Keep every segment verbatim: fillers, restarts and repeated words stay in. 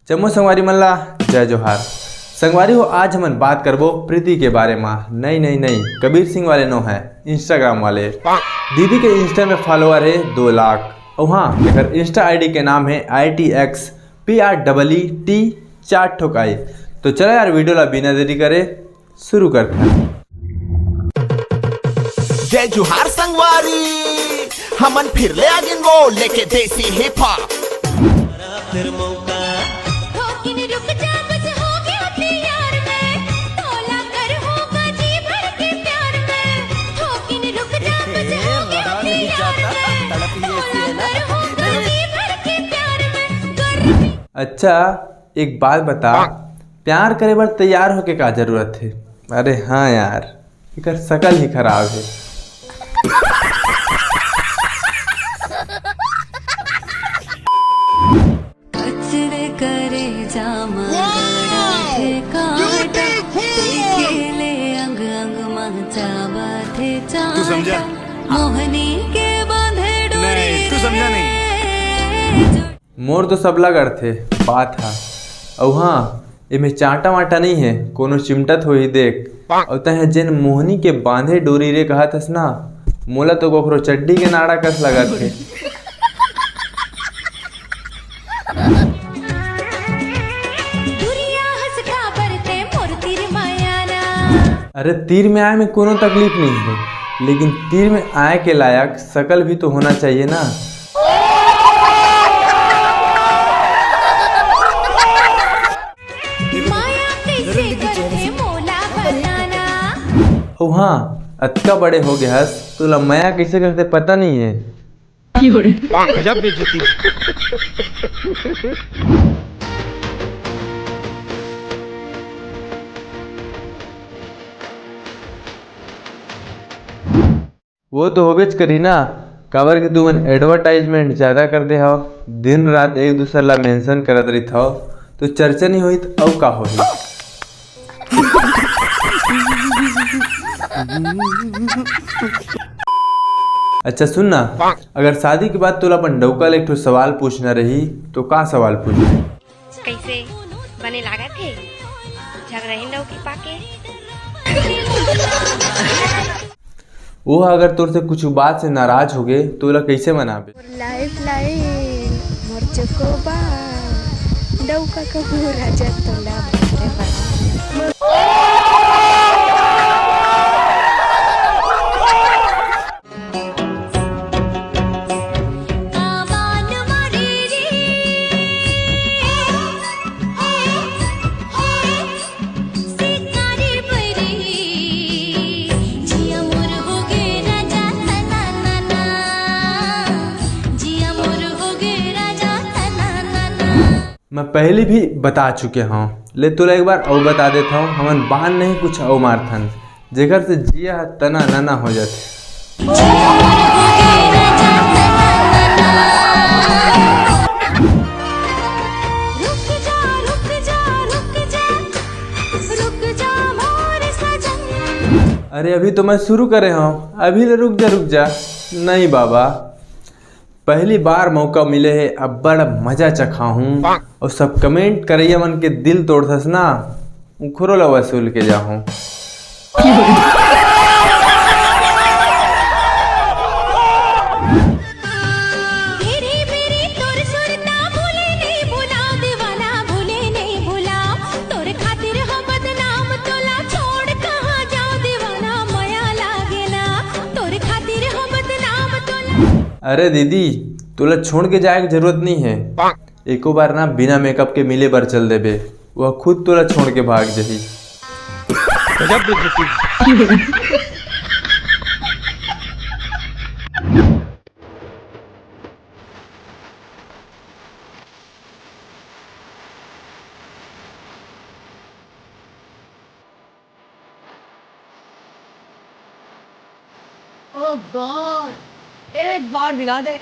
जम्मो संगवारी मन ला जय जोहार। संगवारी हो, आज हमन बात करबो प्रीति के बारे मा। नहीं, नहीं, नहीं, कबीर सिंह वाले नो है, Instagram वाले। दीदी के Insta में follower है दो लाख। और हाँ, एकर Insta I D के नाम है I T X P R E E T चार ठोकाई। तो चला यार, video ला बिना देरी करे शुरू करथन। जय जोहार संगवारी, हमन फिर ले आगेन वो लेके देसी हिप हॉप। अच्छा, एक बात बता, प्यार करे बर तैयार होके का जरूरत है? अरे हाँ यार, एकर शकल ही खराब है। मोर तो सबला गढ़थे बात हा। अउ हाँ, एमे चांटा वांटा नइ हे, कोनो चिमटत होही देख। अउ तैं जेन मोहनी के बांधे डोरी रे कहत हस ना, मोला तो कोखरो चड्डी के नाड़ा कस लगत हे। अरे, तीर में आए में कोनो तकलीफ नइ हे, लेकिन तीर में आए के लायक शकल भी तो होना चाहिए ना। अउ हाँ, अतका बड़े हो गे हस, तोला मया कइसे करथे पता नइ हे। वो तो होबेच करही ना, काबर कि तुमन advertisement ज्यादा कर दे हव, दिन रात एक दूसर ला mention करत रहिथव, तो चर्चा नइ होही त अउ का होही? अच्छा सुन ना, अगर शादी के बाद तोला अपन डौका ले एक ठो सवाल पूछना रही, तो का सवाल पूछबे? कइसे बने लागत हे झगड़ाही डौकी पाके? वो अगर तोर से कुछ बात से नाराज हो गे, तो ओला कइसे मनाबे? मोर lifeline, मोर चोकोबा, डौका कहूँ राजा तोला बाप रे बाप। मैं पहली भी बता चुके हौं, ले तोला एक बार अउ बता देत हौं, हमन बान नहीं कुछ अउ मारथन, जेकर से जिया ह तना नना हो जाथे। अरे अभी तो मैं शुरू करे हौं, अभी ले रुक जा, रुक जा। नहीं बाबा, पहली बार मौका मिले हे, अब्बड़ मजा चखाहूं। अउ सब comment करइया मन के दिल तोड़थस ना, उखरो ला वसूल के जाहूं। अरे दीदी, तोला छोड़ के जाए के जरूरत नइ हे। एको बार ना बिना makeup के मिले बर चल देबे, वो खुद तोला छोड़ के भाग जाही। Oh God, एक बार दिला दे।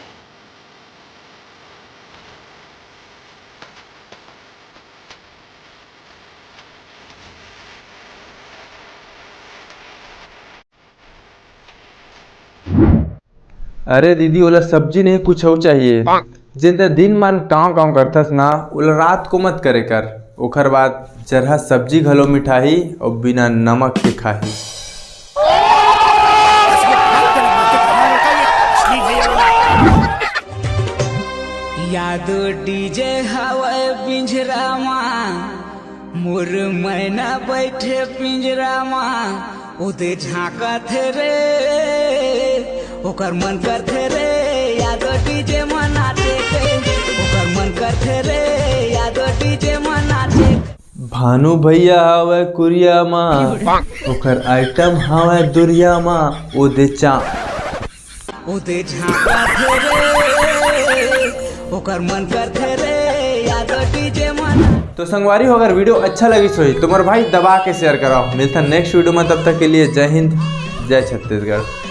अरे दीदी, ओला सब्जी नहीं, कुछ अउ चाहिए। जेन ते दिन मान कांव कांव करथस ना, ओला रात को मत करे कर। ओखर बाद जरहा सब्जी घलो मिठाही अउ बिना नमक के खाही। यादो डीजे हवय पिंजरा मा, मोर मैना बैठे पिंजरा मा। ओदे झांकत हे रे, ओकर मन करथे रे, यादो डीजे मा नाचे के। ओकर मन करथे रे, यादो डीजे मा नाचे के। भानु भैया हवय कुरिया मा, ओकर आइटम हवय दुरिया मा। ओदे चा ओदे झांकत हे रे, ओकर मन करथे रे, यादो डीजे मा। तो संगवारी हो, अगर वीडियो अच्छा लगिस होही तो मोर भाई दबा के शेयर कराओ। मिलथन नेक्स्ट वीडियो में, तब तक के लिए जय हिंद, जय छत्तीसगढ़।